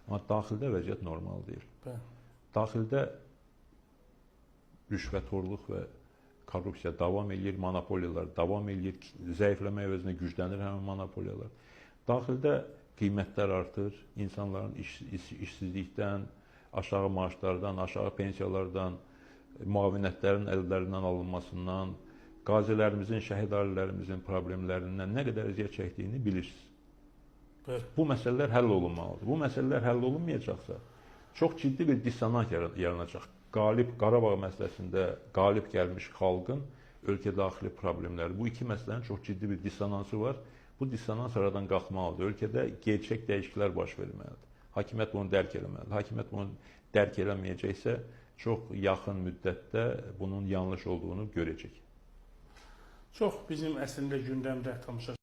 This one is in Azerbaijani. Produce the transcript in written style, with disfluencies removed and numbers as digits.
Amma daxildə vəziyyət normal deyil. Bəli. Daxildə rüşvətxorluq və korrupsiya davam eləyir, monopoliyalar davam eləyir, zəifləmə əvəzinə güclənir həmin monopoliyalar. Daxildə qiymətlər artır, insanların işsizlikdən, aşağı maaşlardan, aşağı pensiyalardan, müavinətlərin əllərindən alınmasından, qazilərimizin, şəhid ailələrimizin problemlərindən nə qədər əziyyət çəkdiyini bilirsiniz. Bəli. Bu məsələlər həll olunmalıdır. Bu məsələlər həll olunmayacaqsa, çox ciddi bir dissonans yaranacaq. Qalib Qarabağ məsələsində qalib gəlmiş xalqın ölkə daxili problemləri. Bu iki məsələnin çox ciddi bir dissonansı var. Bu dissonans aradan qalxmalıdır. Ölkədə gerçək dəyişikliklər baş verməlidir. Hakimiyyət bunu dərk eləməlidir. Hakimiyyət bunu dərk eləməyəcəksə, çox yaxın müddətdə bunun yanlış olduğunu görəcək. Çox bizim əslində gündəmdə tamaşaçılar